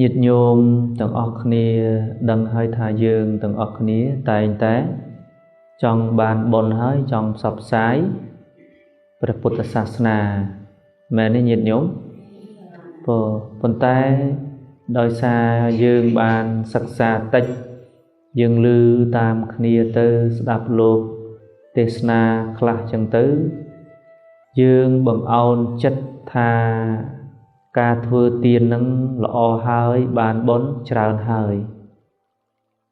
ញាតិញោមទាំងអស់គ្នាដឹងហើយថាយើងទាំងអស់គ្នាតែងតែចង់បានបុណ្យហើយចង់ផ្សព្វផ្សាយព្រះពុទ្ធសាសនាមែនទេញាតិញោមប៉ុន្តែដោយសារយើងបានសិក្សាតិចយើងឮតាមគ្នាទៅស្ដាប់លោកទេសនាខ្លះចឹងទៅយើងបង្អោនចិត្តថាការធ្វើទាននឹងល្អហើយបានបុណ្យច្រើនហើយ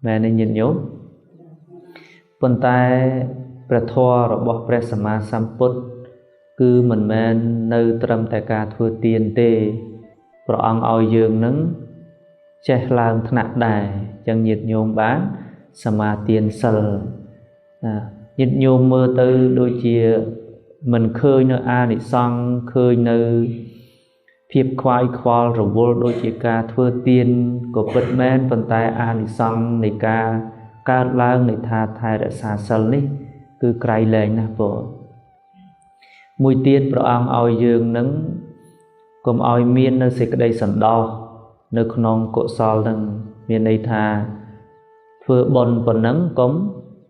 មែនទេញាតិញោមប៉ុន្តែព្រះធម៌របស់ព្រះសម្មាសម្ពុទ្ធគឺមិនមែននៅត្រឹមតែការធ្វើទានទេព្រះអង្គឲ្យយើងនឹងចេះឡើងថ្នាក់ដែរចឹងញាតិញោមបានសមាទានសិលណាញាតិញោមមើលទៅដូចជាមិនឃើញនៅអានិសង្សឃើញនៅភាពខ្វាយខ្វល់រវល់ដូចជាការធ្វើទានក៏ពិតមែនប៉ុន្តែអានិសង្សនៃការកើតឡើងនៃថាថែរក្សាសិលនេះគឺក្រៃលែងណាស់បងមួយទៀតព្រះអង្គឲ្យយើងនឹងកុំឲ្យមាននៅសេចក្តីសន្តោសនៅក្នុងកុសលនឹងមានន័យថាធ្វើបុណ្យប៉ុណ្ណឹងកុំ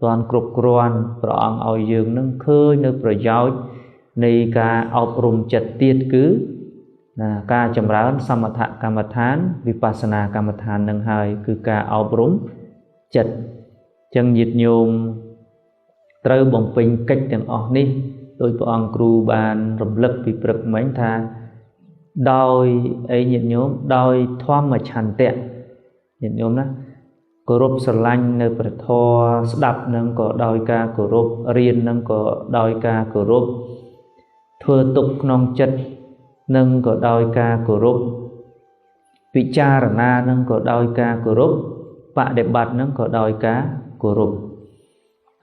ទាន់គ្រប់គ្រាន់ព្រះអង្គឲ្យយើងនឹងឃើញនៅប្រយោជន៍នៃការអប់រំចិត្តទៀតគឺណាការចម្រើនសមថកម្មដ្ឋានវិបស្សនាកម្មដ្ឋាននឹងហើយគឺការអប់រំចិត្តចឹងញាតិញោមត្រូវបំពេញកិច្ចទាំងអស់នេះដោយព្រះអង្គគ្រូបានរំលឹកពីព្រឹកមិញថាដោយអីញាតិញោមដោយធម្មឆន្ទៈញាតិញោមណាគោរពស្រឡាញ់នៅព្រះធម៌ស្ដាប់នឹងក៏ដោយការគោរពរៀននឹងក៏ដោយការគោរពធ្វើទុកក្នុងចិត្តនឹងក៏ដោយការគោរពពិចារណានឹងក៏ដោយការគោរពបដិបត្តិនឹងក៏ដោយការគោរព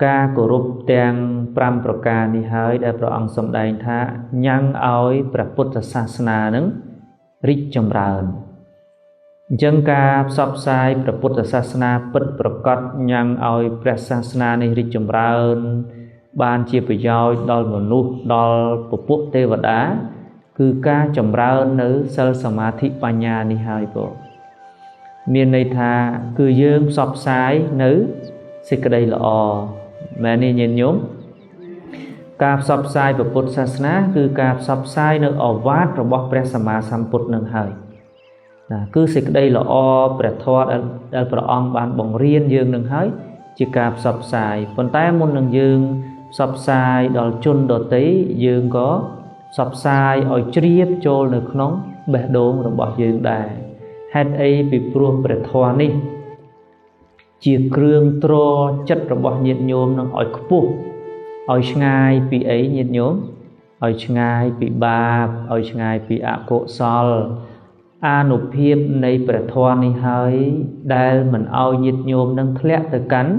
ការគោរពទាំង5ប្រការនេះហើយដែលព្រះអង្គសម្ដែងថាញ៉ាំងឲ្យព្រះពុទ្ធសាសនានឹងរីកចម្រើនអញ្ចឹងការផ្សព្វផ្សាយព្រះពុទ្ធសាសនាពិតប្រាកដញ៉ាំងឲ្យព្រះសាសនានេះរីកចម្រើនបានជាប្រយោជន៍ដល់មនុស្សដល់ពពួកទេវតាគឺការចម្រើននៅសិលសមាធិបញ្ញានេះហើយបងមានន័យថាគឺយើងផ្សព្វផ្សាយនៅសេចក្តីល្អមែនទេញាតិញោមការផ្សព្វផ្សាយព្រះពុទ្ធសាសនាគឺការផ្សព្វផ្សាយនៅឱវាទរបស់ព្រះសម្មាសម្ពុទ្ធនឹងហើយណាគឺសេចក្តីល្អព្រះធម៌ដែលព្រះអង្គបានបង្រៀនយើងនឹងហើយជាការផ្សព្វផ្សាយប៉ុន្តែមុននឹងយើងផ្សព្វផ្សាយដល់ជនដទៃយើងក៏ផ្សព្វផ្សាយឲ្យជ្រាបចូលនៅក្នុងបេះដូងរបស់យើងដែរហេតុអីពីព្រោះព្រះធម៌នេះជាគ្រឿងទ្រចិត្តរបស់ញាតិញោមនឹងឲ្យខ្ពស់ឲ្យឆ្ងាយពីអីញាតិញោមឲ្យឆ្ងាយពីបាបឲ្យឆ្ងាយពីអកុសលអានុភាពនៃព្រះធម៌នេះហើយដែលមិនឲ្យញាតិញោមនឹងធ្លាក់ទៅកាន់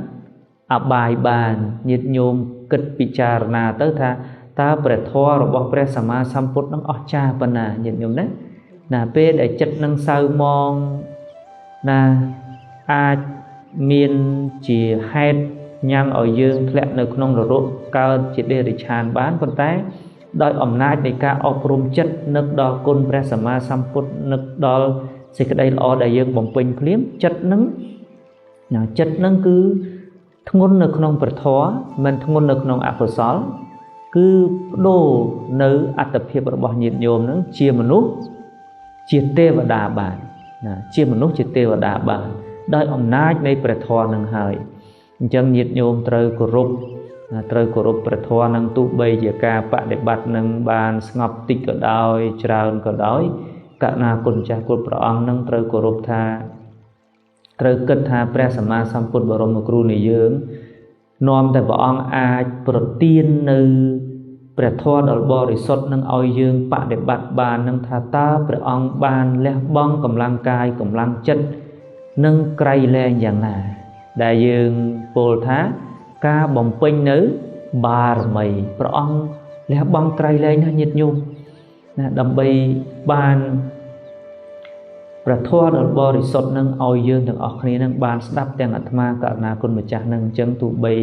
អបាយបានញាតិញោមគិតពិចារណាទៅថាតើព្រះធម៌របស់ព្រះសម្មាសម្ពុទ្ធនឹងអស្ចារ្យប៉ុណ្ណាញាតិញោមណាណាពេលដែលចិត្តនឹងសៅមងណាអាចមានជាហេតុញ៉ាំងឲ្យយើងធ្លាក់នៅក្នុងនរកកើតជាដេរិឆានបានប៉ុន្តែដោយអំណាចនៃការអប់រំចិត្តនឹកដល់គុណព្រះសម្មាសម្ពុទ្ធនឹកដល់សេចក្តីល្អដែលយើងបំពេញភ្លាមចិត្តនឹងណាចិត្តនឹងគឺធ្ងន់នៅក្នុងព្រះធម៌មិនធ្ងន់នៅក្នុងអកុសលគឺបដូរនៅអត្តភាពរបស់ញាតិញោមនឹងជាមនុស្សជាទេវតាបានណាជាមនុស្សជាទេវតាបានដោយអំណាចនៃព្រះធម៌នឹងហើយអញ្ចឹងញាតិញោមត្រូវគោរពត្រូវគោរពព្រះធម៌នឹងទោះបីជាការបដិបត្តិនឹងបានស្ងប់តិចក៏ដោយច្រើនក៏ដោយករុណាគុណចាស់គ្រប់ព្រះអង្គនឹងត្រូវគោរពថាត្រូវគិតថាព្រះសម្មាសម្ពុទ្ធបរមគ្រូនៃយើងនាំតែព្រះអង្គអាចប្រទាននៅព្រះធម៌ដ៏បរិសុទ្ធនឹងឲ្យយើងបដិបត្តិបាននឹងថាតើព្រះអង្គបានលះបង់កម្លាំងកាយកម្លាំងចិត្តនិងក្រៃលែងយ៉ាងណាដែលយើងពោលថាការបំពេញនៅបារមីព្រះអង្គលះបង់ក្រៃលែងណាស់ញាតិញោមណាដើម្បីបានព្រះធម៌ដ៏បរិសុទ្ធនឹងឲ្យយើងទាំងអស់គ្នានឹងបានស្ដាប់ទាំងអាត្មាករុណាគុណម្ចាស់នឹងអញ្ចឹងទោះបី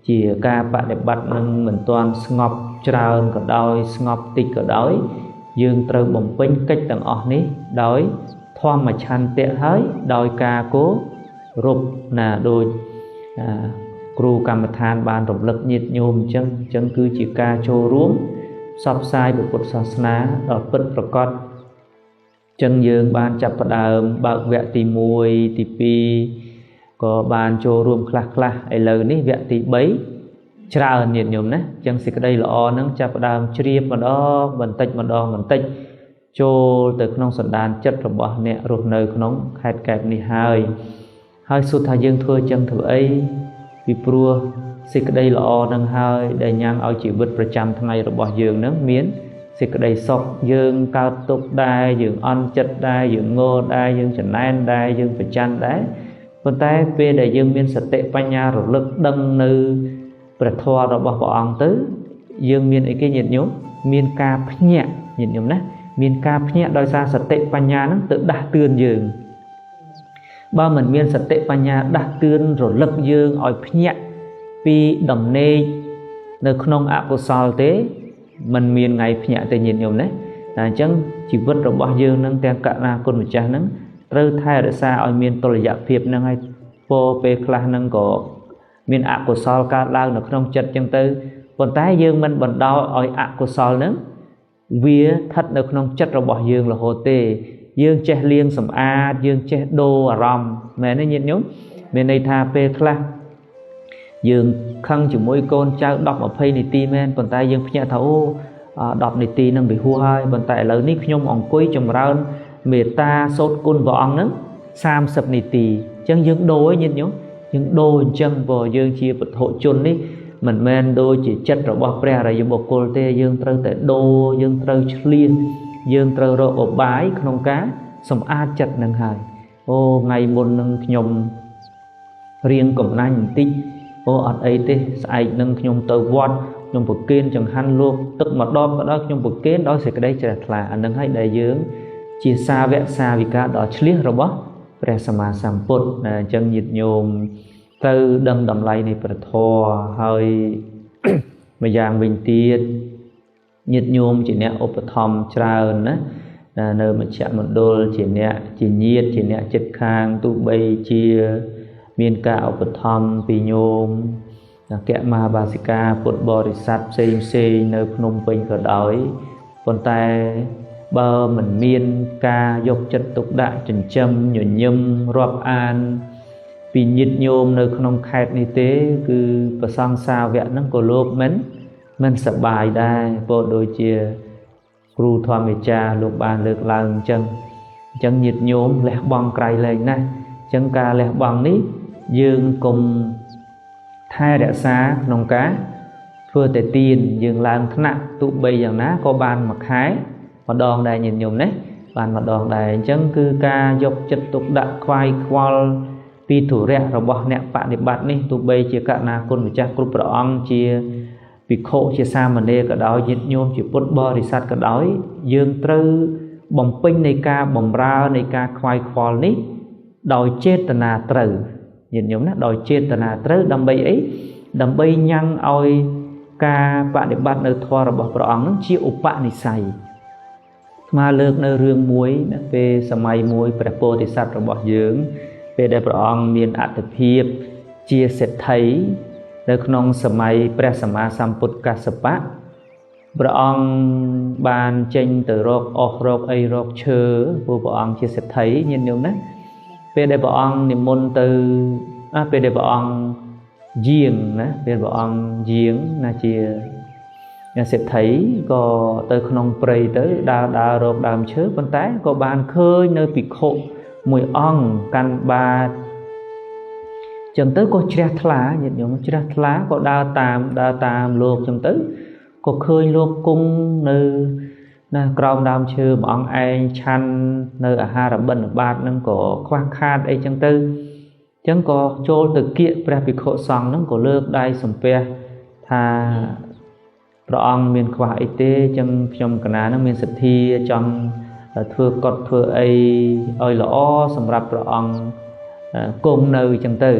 ជាការបដិបត្តិនឹងមិនទាន់ស្ងប់ច្រើនក៏ដោយស្ងប់តិចក៏ដោយយើងត្រូវបំពេញកិច្ចទាំងអស់នេះដោយ ធម្មឆន្ទៈហើយដោយការគោរពណាដូចគ្រូកម្មដ្ឋានបានរំលឹកញាតិញោមអញ្ចឹងគឺជាការចូលរួមផ្សព្វផ្សាយពុទ្ធសាសនាដ៏ពិតប្រាកដចឹងយើងបានចាប់ផ្ដើមបើកវគ្គទី1ទី2ក៏បានចូលរួមខ្លះខ្លះឥឡូវនេះវគ្គទី3ច្រើនញាតិញោមណាចឹងសេចក្តីល្អនឹងចាប់ផ្ដើមជ្រាបម្ដងបន្តិចម្ដងបន្តិចចូលទៅក្នុងសន្តានចិត្តរបស់អ្នករស់នៅក្នុងខេត្តកែបនេះហើយហើយសួរថាយើងធ្វើចឹងធ្វើអីពីព្រោះសេចក្តីល្អនឹងហើយដែលញ៉ាំងឲ្យជីវិតប្រចាំថ្ងៃរបស់យើងនឹងមានសេចក្តីសុខយើងកើតទុក្ខដែរយើងអន់ចិត្តដែរយើងងល់ដែរយើងចំណែនដែរយើងប្រច័ណ្ឌដែរប៉ុន្តែពេលដែលយើងមានសតិបញ្ញារលឹកដឹងនៅព្រះធម៌របស់ព្រះអង្គទៅយើងមានអីគេញាតិញោមមានការភ្ញាក់ញាតិញោមណាមានការភ្ញាក់ដោយសារសតិបញ្ញាហ្នឹងទៅដាស់តឿនយើងបើមិនមានសតិបញ្ញាដាស់តឿនរលឹកយើងឲ្យភ្ញាក់ពីដំណេកនៅក្នុងអកុសលទេมันមានថ្ងៃភ្ញាក់ទេញាតិញោមណាតែអញ្ចឹងជីវិតរបស់យើងនឹងទាំងកណាគុណម្ចាស់នឹងត្រូវថែរក្សាឲ្យមានតុល្យភាពនឹងឲ្យពោពេលខ្លះនឹងក៏មានអកុសលកើតឡើងនៅក្នុងចិត្តចឹងទៅប៉ុន្តែយើងមិនបណ្ដោយឲ្យអកុសលនឹងវាស្ថិតនៅក្នុងចិត្តរបស់យើងរហូតទេយើងចេះលាងសម្អាតយើងចេះដូរអារម្មណ៍មែនទេញាតិញោមមានន័យថាពេលខ្លះយើងខឹងជាមួយកូនចៅ10 20នាទីមែនប៉ុន្តែយើងភ្ញាក់ថាអូ10នាទីនឹងវាហួសហើយប៉ុន្តែឥឡូវនេះខ្ញុំអង្គុយចម្រើនមេត្តាសូត្រគុណព្រះអង្គនឹង30នាទីអញ្ចឹងយើងដូរញាតិញោមយើងដូរអញ្ចឹងព្រោះយើងជាពុទ្ធជននេះមិនមែនដូចជាចិត្តរបស់ព្រះអរិយបុគ្គលទេយើងត្រូវតែដូរយើងត្រូវឆ្លៀសយើងត្រូវរកឧបាយក្នុងការសម្អាតចិត្តនឹងហើយអូថ្ងៃមុននឹងខ្ញុំរៀងកំណាញ់បន្តិចអូអត់អីទេស្អែកនឹងខ្ញុំទៅវត្តខ្ញុំប្រគេនចង្ហាន់លោកទឹកម្ដងក៏ដោយខ្ញុំប្រគេនដោយសេចក្តីជ្រះថ្លាអានឹងហើយដែលយើងជាសាវកសាវិកាដ៏ឆ្លៀសរបស់ព្រះសម្មាសម្ពុទ្ធណាអញ្ចឹងញាតិញោមទៅដឹងតម្លៃនៃព្រះធម៌ហើយម្យ៉ាងវិញទៀតញាតិញោមជាអ្នកឧបត្ថម្ភច្រើនណានៅមជ្ឈមណ្ឌលជាអ្នកជាញាតិជាអ្នកចិត្តខាងទោះបីជាមានការឧបត្ថម្ភពីញោមអគ្គមហាបាសិកាពុទ្ធបរិស័ទផ្សេងផ្សេងនៅភ្នំពេញក៏ដោយប៉ុន្តែបើមិនមានការយកចិត្តទុកដាក់ចិញ្ចឹមញញឹមរាប់អានពីញាតិញោមនៅក្នុងខេត្តនេះទេគឺព្រះសង្ឃសាវកហ្នឹងក៏លោកមិនសប្បាយដែរព្រោះដូចជាគ្រូធម្មចារលោកបានលើកឡើងអញ្ចឹងញាតិញោមលះបង់ក្រៃលែងណាស់អញ្ចឹងការលះបង់នេះយើងកុំថែរក្សាក្នុងការធ្វើតែទានយើងឡើងថ្នាក់ទោះបីយ៉ាងណាក៏បានមួយខែម្ដងដែរញាតិញោមណាបានម្ដងដែរអញ្ចឹងគឺការយកចិត្តទុកដាក់ខ្វាយខ្វល់ពីធុរៈរបស់អ្នកបដិបត្តិនេះទោះបីជាកណាគុណម្ចាស់គ្រប់ព្រះអង្គជាភិក្ខុជាសាមណេរក៏ដោយញាតិញោមជាពុទ្ធបរិស័ទក៏ដោយយើងត្រូវបំពេញនៃការបម្រើនៃការខ្វាយខ្វល់នេះដោយចេតនាត្រូវញាតិញោមណាដោយចេតនាត្រូវដើម្បីអីដើម្បីញ៉ាំងឲ្យការបដិបត្តិនៅធម៌របស់ព្រះអង្គនឹងជាឧបនិស្ស័យស្មាលើកនៅរឿងមួយណាពេលសម័យមួយព្រះពោធិសត្វរបស់យើងពេលដែលព្រះអង្គមានអត្តភាពជាសេដ្ឋីនៅក្នុងសម័យព្រះសម្មាសម្ពុទ្ធកស្សបៈព្រះអង្គបានចេញទៅរកអស់រកអីរកឈើព្រោះព្រះអង្គជាសេដ្ឋីញាតិញោមណាពេលដែលព្រះអង្គនិមន្តទៅពេលដែលព្រះអង្គយាងណាពេលព្រះអង្គយាងណាជាសេដ្ឋីក៏ទៅក្នុងព្រៃទៅដើរដើររកដើមឈើប៉ុន្តែក៏បានឃើញនៅភិក្ខុមួយអង្គកាន់បាតចឹងទៅក៏ជ្រះថ្លាញាតិញោមជ្រះថ្លាក៏ដើរតាមលោកចឹងទៅក៏ឃើញលោកគង់នៅណាក្រោមដើមឈើមួយអង្គឯងឆាន់នៅអាហារបិណ្ឌបាតនឹងក៏ខ្វះខាតអីចឹងទៅចឹងក៏ចូលទៅគៀកព្រះភិក្ខុសង្ឃនឹងក៏លើកដៃសំពះថាព្រះអង្គមានខ្វះអីទេចឹងខ្ញុំកណានឹងមានសទ្ធាចង់ធ្វើកត់ធ្វើអីឲ្យល្អសម្រាប់ព្រះអង្គគង់នៅចឹងទៅ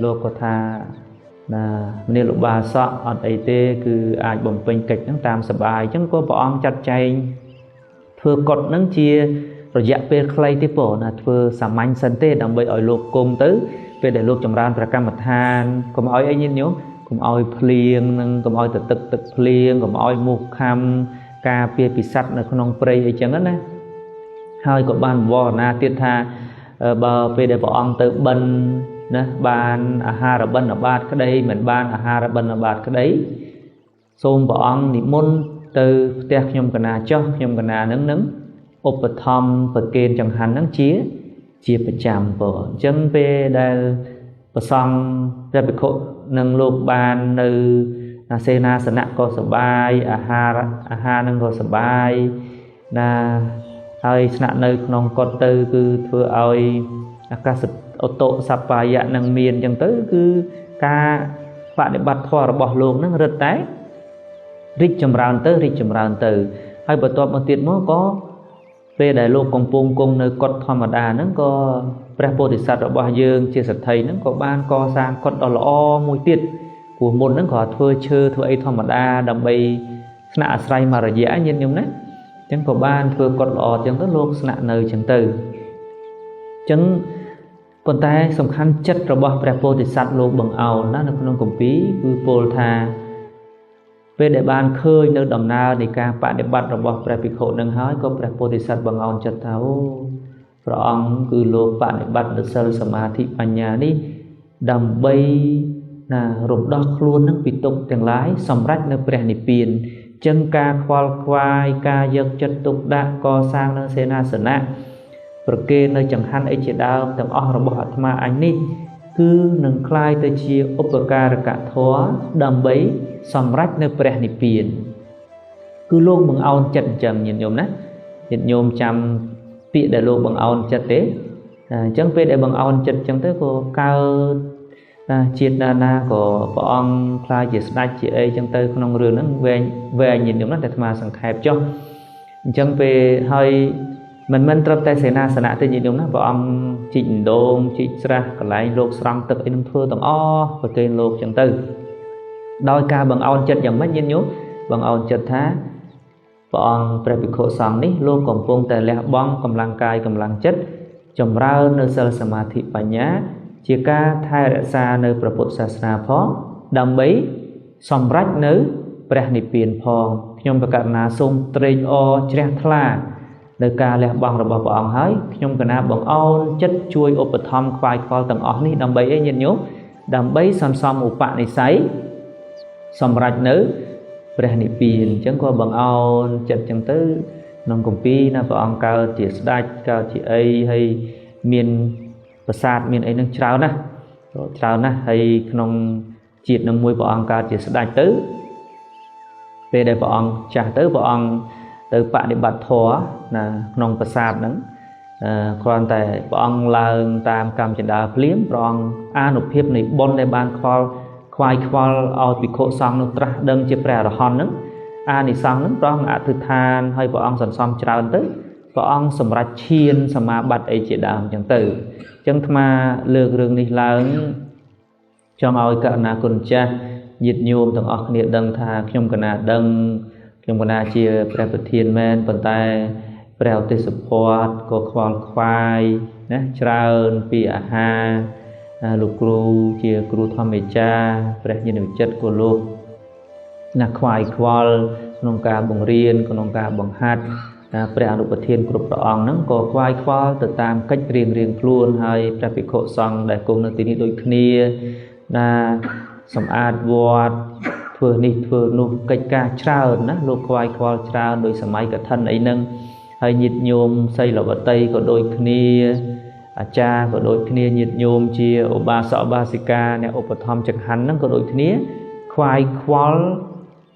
លោកក៏ថាណាមនាលឧបាសកអត់អីទេគឺអាចបំពេញកិច្ចហ្នឹងតាមសប្បាយចឹងក៏ព្រះអង្គចាត់ចែងធ្វើកត់ហ្នឹងជា រយៈពេលខ្លីទេបងណាធ្វើសាមញ្ញសិនទេដើម្បីឲ្យលោកគង់ទៅពេលដែលលោកចម្រើនព្រះកម្មដ្ឋានកុំឲ្យអីញាតិញោមកុំឲ្យភ្លៀងនិងកុំឲ្យទៅទឹកទឹកភ្លៀងកុំឲ្យមូសខាំការពារពីសត្វនៅក្នុងព្រៃអីចឹងណាហើយក៏បានវរណាទៀតថាបើពេលដែលព្រះអង្គទៅបិណ្ឌណាបានអាហារបិណ្ឌបាតក្តីមិនបានអាហារបិណ្ឌបាតក្តីសូមព្រះអង្គនិមន្តទៅផ្ទះខ្ញុំកណាចោះខ្ញុំកណានឹងនឹងឧបត្ថម្ភប្រគេនចង្ហាន់នឹងជាប្រចាំបងអញ្ចឹងពេលដែលព្រះសង្ឃព្រះភិក្ខុនឹងលោកបាននៅសេនាសនៈក៏សបាយអាហារនឹងក៏សបាយណាហើយស្នាក់នៅក្នុងកុដិទៅគឺធ្វើឲ្យអាកាសឧតុសប្បាយៈនឹងមានអញ្ចឹងទៅគឺការបដិបត្តិធម៌របស់លោកនឹងរឹតតែរីកចម្រើនទៅរីកចម្រើនទៅហើយបន្ទាប់មកទៀតមកក៏ពេលដែលលោកកំពុងគង់នៅកុដិធម្មតាហ្នឹងក៏ព្រះពោធិសត្វរបស់យើងជាសទ្ធិហ្នឹងក៏បានកសាងកុដិដ៏ល្អមួយទៀតព្រោះមុនហ្នឹងក៏ធ្វើឈើធ្វើអីធម្មតាដើម្បីស្នាក់អាស្រ័យមួយរយៈញាតិញោមណាអញ្ចឹងក៏បានធ្វើកុដិល្អអញ្ចឹងទៅលោកស្នាក់នៅអញ្ចឹងទៅអញ្ចឹងប៉ុន្តែសំខាន់ចិត្តរបស់ព្រះពោធិសត្វលោកបង្អោនណានៅក្នុងគម្ពីរគឺពោលថាពេលដែលបានឃើញនៅដំណើរនៃការបដិបត្តិរបស់ព្រះភិក្ខុនឹងហើយក៏ព្រះពោធិសត្វបង្អោនចិត្តថាអូព្រះអង្គគឺលោកបដិបត្តិនៅសិលសមាធិបញ្ញានេះដើម្បីណារំដោះខ្លួននឹងពីទុក្ខទាំងឡាយសម្រេចនៅព្រះនិព្វានចឹងការខ្វល់ខ្វាយការយកចិត្តទុកដាក់កសាងនៅសេនាសនៈប្រគេននៅចង្ហាន់អីជាដើមទាំងអស់របស់អាត្មាអញនេះគឺនឹងក្លាយទៅជាឧបការកធម៌ដើម្បីសម្រេចនៅព្រះនិព្វានគឺលោកបង្អោនចិត្តអញ្ចឹងញាតិញោមណាញាតិញោមចាំពាក្យដែលលោកបង្អោនចិត្តទេអញ្ចឹងពេលដែលបង្អោនចិត្តអញ្ចឹងទៅក៏កើតជាតិណាណាក៏ព្រះអង្គក្លាយជាស្ដេចជាអីអញ្ចឹងទៅក្នុងរឿងហ្នឹងវែងវែងញាតិញោមណាតែអាត្មាសង្ខេបចុះអញ្ចឹងពេលហើយមិនត្រឹមតែសេនាសនៈទេញាតិញោមណាព្រះអង្គជីកដងជីកស្រះកន្លែងលោកស្រង់ទឹកអីនឹងធ្វើទាំងអស់ប្រគេនលោកអញ្ចឹងទៅដោយការបង្អោនចិត្តយ៉ាងម៉េចញាតិញោមបង្អោនចិត្តថាព្រះអង្គព្រះភិក្ខុសង្ឃនេះលោកកំពុងតែលះបង់កម្លាំងកាយកម្លាំងចិត្តចម្រើននៅសិលសមាធិបញ្ញាជាការថែរក្សានៅព្រះពុទ្ធសាសនាផងដើម្បីសម្រេចនៅព្រះនិព្វានផងខ្ញុំប្រកាសណាសូមត្រេកអរជ្រះថ្លានៅការលះបង់របស់ព្រះអង្គហើយខ្ញុំកណាបង្អោនចិត្តជួយឧបត្ថម្ភខ្វាយខ្វល់ទាំងអស់នេះដើម្បីអីញាតិញោមដើម្បីសន្សំឧបនិស្ស័យសម្រេចនៅព្រះនិព្វានអញ្ចឹងក៏បង្អោនចិត្តអញ្ចឹងទៅក្នុងគម្ពីរណាព្រះអង្គកើតជាស្ដេចកើតជាអីហើយមានប្រាសាទមានអីនឹងច្រើនណាស់ច្រើនណាស់ហើយក្នុងជាតិនឹងមួយព្រះអង្គកើតជាស្ដេចទៅពេលដែលព្រះអង្គចាស់ទៅព្រះអង្គទៅបដិបត្តិធម៌ណាក្នុងប្រាសាទហ្នឹងគ្រាន់តែព្រះអង្គឡើងតាមកម្មចិន្តាភ្លាមព្រះអង្គអានុភាពនៃបុណ្យដែលបានខ្វាយខ្វល់ឲ្យភិក្ខុសង្ឃនោះត្រាស់ដឹងជាព្រះអរហន្តហ្នឹងអានិសង្សហ្នឹងព្រះអង្គអធិដ្ឋានហើយព្រះអង្គសន្សំច្រើនទៅព្រះអង្គសម្រេចឈានសមាបត្តិអីជាដើមអញ្ចឹងទៅអញ្ចឹងអាត្មាលើករឿងនេះឡើងចង់ឲ្យករុណាគុណចាស់ញាតិញោមទាំងអស់គ្នាដឹងថាខ្ញុំកណាដឹងខ្ញុំកណាជាព្រះប្រធានមែនប៉ុន្តែព្រះឧទ្ទេសភ័ត្រក៏ខ្វល់ខ្វាយណាច្រើនពីអាហារលោកគ្រូជាគ្រូធម្មចារព្រះញាណវិចិត្រក៏លោកណាខ្វាយខ្វល់ក្នុងការបង្រៀនក្នុងការបង្ហាត់ព្រះអនុប្រធានគ្រប់ព្រះអង្គហ្នឹងក៏ខ្វាយខ្វល់ទៅតាមកិច្ចរៀងរៀងខ្លួនហើយព្រះភិក្ខុសង្ឃដែលគង់នៅទីនេះដូចគ្នាណាសម្អាតវត្តធ្វើនេះធ្វើនោះកិច្ចការច្រើនណាលោកខ្វាយខ្វល់ច្រើនដោយសម័យកឋិនអីហ្នឹងហើយញាតិញោមសីលវតីក៏ដូចគ្នាអាចារ្យក៏ដូចគ្នាញាតិញោមជាឧបាសកឧបាសិកាអ្នកឧបត្ថម្ភចង្ហាន់ហ្នឹងក៏ដូចគ្នាខ្វាយខ្វល់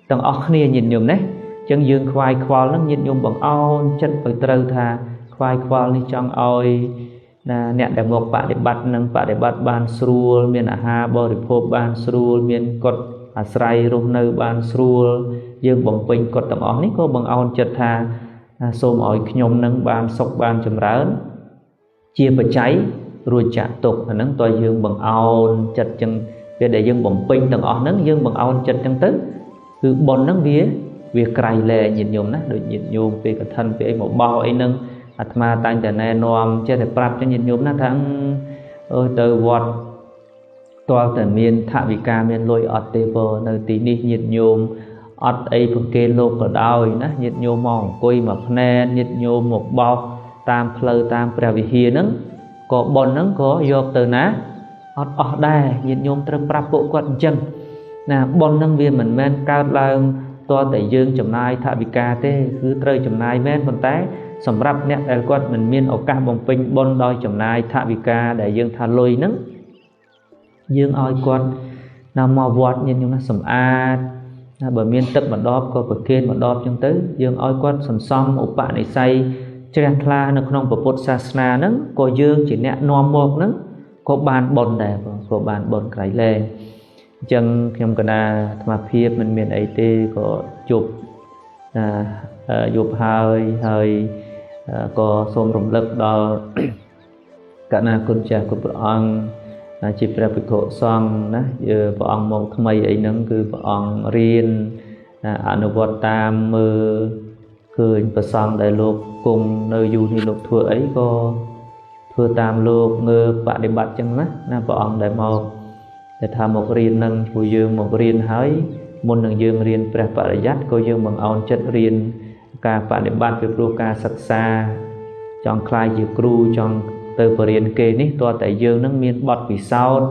ទាំងអស់គ្នាញាតិញោមណាអញ្ចឹងយើងខ្វាយខ្វល់ហ្នឹងញាតិញោមបង្អោនចិត្តឲ្យត្រូវថាខ្វាយខ្វល់នេះចង់ឲ្យណាអ្នកដែលមកបដិបត្តិនឹងបដិបត្តិបានស្រួលមានអាហារបរិភោគបានស្រួលមានកុដិអាស្រ័យរស់នៅបានស្រួលយើងបំពេញកុដិទាំងអស់នេះក៏បង្អោនចិត្តថាសូមឲ្យខ្ញុំនឹងបានសុខបានចម្រើនជាបច្ច័យរួចចាក់ទុកអាហ្នឹងតើយើងបង្អោនចិត្តចឹងពេលដែលយើងបំពេញទាំងអស់ហ្នឹងយើងបង្អោនចិត្តចឹងទៅគឺបុណ្យហ្នឹងវាក្រៃលែងញាតិញោមណាដូចញាតិញោមពេលកឋិនពេលអីមកបោអីហ្នឹង អាត្មាតែងតែណែនាំចេះតែប្រាប់ចឹងញាតិញោមណាថាអើយទៅវត្តទាល់តែមានថវិកាមានលុយអត់ទេព្រោះនៅទីនេះញាតិញោមអត់អីប្រគេនលោកក៏ដោយណាញាតិញោមមកអង្គុយមកភ្នែនញាតិញោមមកបោសតាមផ្លូវតាមព្រះវិហារហ្នឹងក៏បុណ្យហ្នឹងក៏យកទៅណាអត់អស់ដែរញាតិញោមត្រូវប្រាប់ពួកគាត់អញ្ចឹងណាបុណ្យហ្នឹងវាមិនមែនកើតឡើងទាល់តែយើងចំណាយថវិកាទេគឺត្រូវចំណាយមែនប៉ុន្តែសម្រាប់អ្នកដែលគាត់មិនមានឱកាសបំពេញបុណ្យដោយចំណាយថវិកាដែលយើងថាលុយហ្នឹងយើងឲ្យគាត់ណាមកវត្តញាតិញោមណាសម្អាតណាបើមានទឹកម្ដបក៏ប្រគេនម្ដបចឹងទៅយើងឲ្យគាត់សន្សំឧបនិស្ស័យជ្រះថ្លានៅក្នុងពុទ្ធសាសនាហ្នឹងក៏យើងជាអ្នកនាំមកហ្នឹងក៏បានបុណ្យដែរបងក៏បានបុណ្យក្រៃលែងអញ្ចឹងខ្ញុំកណាអាត្មាភាពមិនមានអីទេក៏ជប់ណាយប់ហើយហើយក៏សូមរំលឹកដល់កណាគុណចាស់គុណព្រះអង្គជាព្រះភិក្ខុសង្ឃណាព្រះអង្គមកថ្មីអីហ្នឹងគឺព្រះអង្គរៀនណាអនុវត្តតាមមើលឃើញព្រះសង្ឃដែលលោកគង់នៅយូរនេះលោកធ្វើអីក៏ធ្វើតាមលោកងើបដិបត្តិចឹងណាណាព្រះអង្គដែលមកតែថាមករៀននឹងពួកយើងមករៀនហើយមុននឹងយើងរៀនព្រះបរិយ័ត្តិក៏យើងបង្អោនចិត្តរៀនការបដិបត្តិពីព្រោះការសិក្សាចង់ក្លាយជាគ្រូចង់ទៅបរៀនគេនេះទាល់តែយើងនឹងមានបទពិសោធន៍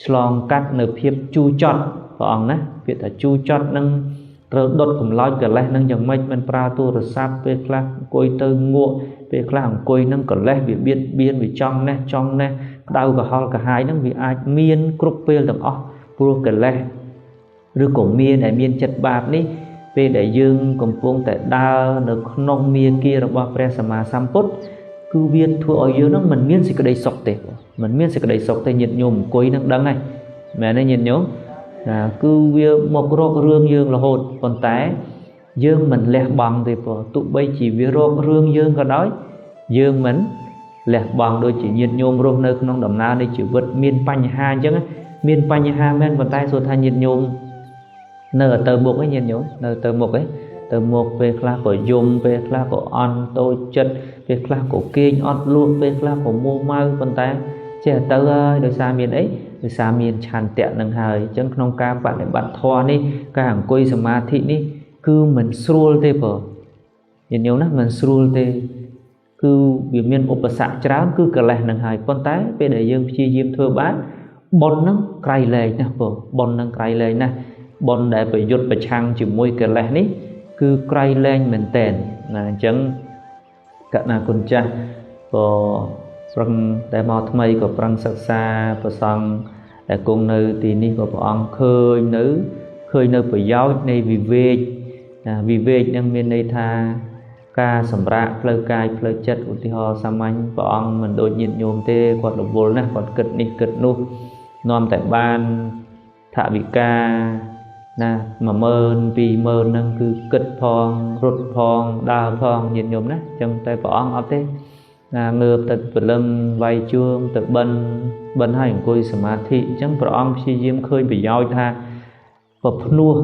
ឆ្លងកាត់នៅភាពជូរចត់ព្រះអង្គណាពាក្យថាជូរចត់នឹងត្រូវដុតកម្លោចកលេសនឹងយ៉ាងម៉េចមិនប្រើទូរស័ព្ទពេលខ្លះអង្គុយទៅងក់ពេលខ្លះអង្គុយនឹងកលេសវាបៀតបៀនវាចង់ណេះចង់ណេះក្តៅក្រហល់ក្រហាយនឹងវាអាចមានគ្រប់ពេលទាំងអស់ព្រោះកលេសឬក៏មានដែលមានចិត្តបាបនេះពេលដែលយើងកំពុងតែដើរនៅក្នុងមាគ៌ារបស់ព្រះសម្មាសម្ពុទ្ធគឺវាធ្វើឲ្យយើងនឹងមិនមានសេចក្តីសុខទេមិនមានសេចក្តីសុខទេញាតិញោមអង្គុយនឹងដឹងហើយមែនទេញាតិញោមណាគឺវាមករករឿងយើងរហូតប៉ុន្តែយើងមិនលះបង់ទេព្រោះទោះបីជាវារករឿងយើងក៏ដោយយើងមិនលះបង់ដូចជាញាតិញោមរស់នៅក្នុងដំណើរនៃជីវិតមានបញ្ហាអញ្ចឹងមានបញ្ហាមែនប៉ុន្តែសួរថាញាតិញោមនៅទៅមុខឯងញាតិញោមនៅទៅមុខឯងទៅមុខពេលខ្លះក៏យំពេលខ្លះក៏អន់តូចចិត្តពេលខ្លះក៏គេងអត់លក់ពេលខ្លះក៏មួម៉ៅប៉ុន្តែចេះទៅហើយដោយសារមានអីដោយសារមានឆន្ទៈនឹងហើយអញ្ចឹងក្នុងការបដិបត្តិធម៌នេះការអង្គុយសមាធិនេះគឺមិនស្រួលទេបងញាតិញោមណាមិនស្រួលទេគឺវាមានឧបសគ្គច្រើនគឺកលេសនឹងហើយប៉ុន្តែពេលដែលយើងព្យាយាមធ្វើបានបុណ្យនឹងក្រៃលែងណាស់បងបុណ្យនឹងក្រៃលែងណាស់បុណ្យដែលប្រយុទ្ធប្រឆាំងជាមួយកលេសនេះគឺក្រៃលែងមែនតែនណាអញ្ចឹងកណាគុណចាស់ក៏ប្រឹងតែមកថ្មីក៏ប្រឹងសិក្សាព្រះសង្ឃដែលគង់នៅទីនេះក៏ព្រះអង្គឃើញនៅប្រយោជន៍នៃវិវេកណាវិវេកនឹងមានន័យថាការសម្រាកផ្លូវកាយផ្លូវចិត្តឧទាហរណ៍សាមញ្ញព្រះអង្គមិនដូចញាតិញោមទេគាត់រវល់ណាស់គាត់គិតនេះគិតនោះនាំតែបានថវិកាណា10000 20000ហ្នឹងគឺគិតផងរត់ផងដើរផងញាតិញោមណាអញ្ចឹងតែព្រះអង្គអត់ទេណាងើបទៅព្រលឹមវាយជួងទៅបិណ្ឌហើយអង្គុយសមាធិអញ្ចឹងព្រះអង្គព្យាយាមឃើញប្រយោជន៍ថាពភ្នោះ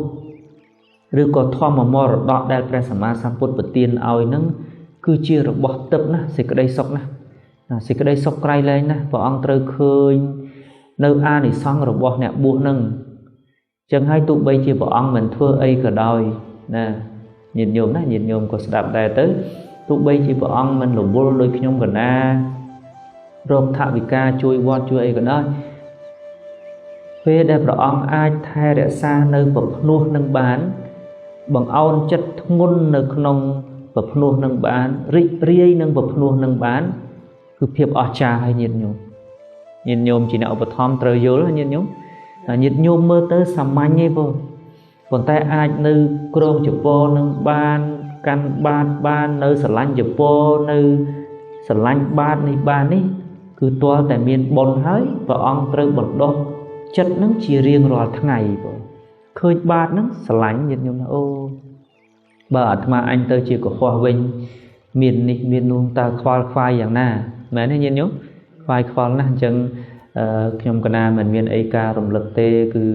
ឬក៏ធម្មមរតកដែលព្រះសម្មាសម្ពុទ្ធប្រទានឲ្យនឹងគឺជារបស់ទឹកណាសេចក្តីសុខណាសេចក្តីសុខក្រៃលែងណាព្រះអង្គត្រូវឃើញនៅអានិសង្សរបស់អ្នកបួសនឹងចឹងហើយទោះបីជាព្រះអង្គមិនធ្វើអីក៏ដោយណាញាតិញោមណាញាតិញោមក៏ស្ដាប់ដែរទៅទោះបីជាព្រះអង្គមិនរវល់ដូចខ្ញុំកណារកថវិកាជួយវត្តជួយអីក៏ដោយពេលដែលព្រះអង្គអាចថែរក្សានៅពភ្នោះនឹងបានបង្អោនចិត្តធ្ងន់នៅក្នុងពភ្នោះនឹងបានរីករាយនឹងពភ្នោះនឹងបានគឺភាពអស្ចារ្យហើយញាតិញោមញាតិញោមជាអ្នកឧបត្ថម្ភត្រូវយល់ញាតិញោមញាតិញោមមើលទៅសាមញ្ញទេបងប៉ុន្តែអាចនៅក្រងចពរនឹងបានកាន់បាតបាននៅស្រឡាញ់ចពរនៅស្រឡាញ់បាតនេះបាននេះគឺទាល់តែមានបុណ្យហើយព្រះអង្គត្រូវបណ្ដុះចិត្តនឹងជារៀងរាល់ថ្ងៃបងឃើញបាតនឹងស្រឡាញ់ញាតិញោមណាអូបើអាត្មាអញទៅជាកុហកវិញមាននេះមាននោះតើខ្វល់ខ្វាយយ៉ាងណាមែនទេញាតិញោមខ្វាយខ្វល់ណាស់អញ្ចឹងខ្ញុំកណាមិនមានអីការរំលឹកទេគឺ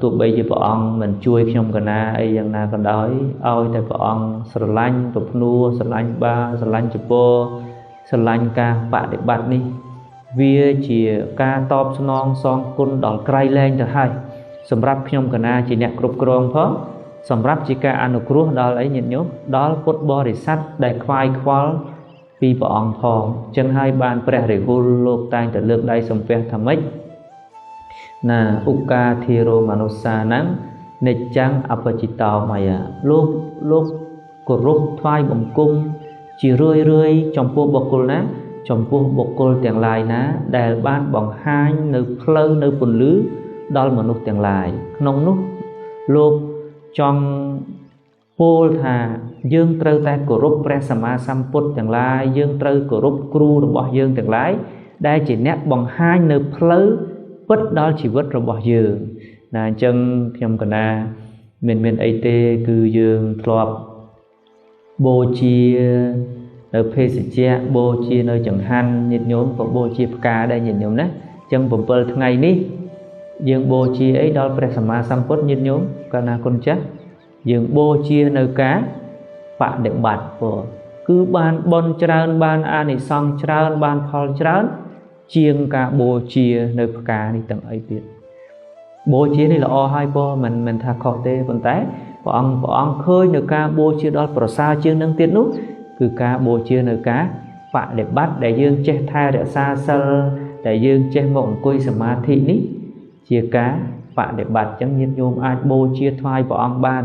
ទោះបីជាព្រះអង្គមិនជួយខ្ញុំកណាអីយ៉ាងណាក៏ដោយឲ្យតែព្រះអង្គស្រឡាញ់ពភ្នួស្រឡាញ់បាស្រឡាញ់ចពោស្រឡាញ់ការបដិបត្តិនេះវាជាការតបស្នងសងគុណដល់ក្រៃលែងទៅហើយសម្រាប់ខ្ញុំកណាជាអ្នកគ្រប់គ្រងផងសម្រាប់ជាការអនុគ្រោះដល់អីញាតិញោមដល់ពុទ្ធបរិស័ទដែលខ្វាយខ្វល់ពីព្រះអង្គផងចឹងហើយបានព្រះរាហុលលោកតែងតែលើកដៃសំពះថាម៉េចណាឧកាធិរោមនុស្សានំនិច្ចំអបជិតោមយាលោកគោរពថ្វាយបង្គំជារឿយរឿយចំពោះបុគ្គលណាចំពោះបុគ្គលទាំងឡាយណាដែលបានបង្ហាញនៅផ្លូវនៅពន្លឺដល់មនុស្សទាំងឡាយក្នុងនោះលោកចង់ពោលថាយើងត្រូវតែគោរពព្រះសម្មាសម្ពុទ្ធទាំងឡាយយើងត្រូវគោរពគ្រូរបស់យើងទាំងឡាយដែលជាអ្នកបង្ហាញនៅផ្លូវពិតដល់ជីវិតរបស់យើងណាអញ្ចឹងខ្ញុំកណាមានអីទេគឺយើងធ្លាប់បូជានៅភេសជ្ជៈបូជានៅចង្ហាន់ញាតិញោមក៏បូជាផ្កាដែរញាតិញោមណាអញ្ចឹង7ថ្ងៃនេះយើងបូជាអីដល់ព្រះសម្មាសម្ពុទ្ធញាតិញោមកាលណាគុណចាស់យើងបូជានៅការបដិបត្តិពោគឺបានបុណ្យច្រើនបានអានិសង្សច្រើនបានផលច្រើនជាងការបូជានៅផ្កានេះទាំងអីទៀតបូជានេះល្អហើយពោមិនថាខុសទេប៉ុន្តែព្រះអង្គឃើញនៅការបូជាដល់ប្រសើរជាងនឹងទៀតនោះគឺការបូជានៅការបដិបត្តិដែលយើងចេះថែរក្សាសិលដែលយើងចេះមកអង្គុយសមាធិនេះជាការបដិបត្តិអញ្ចឹងញាតិញោមអាចបូជាថ្វាយព្រះអង្គបាន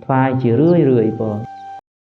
ថ្វាយជារឿយរឿយបង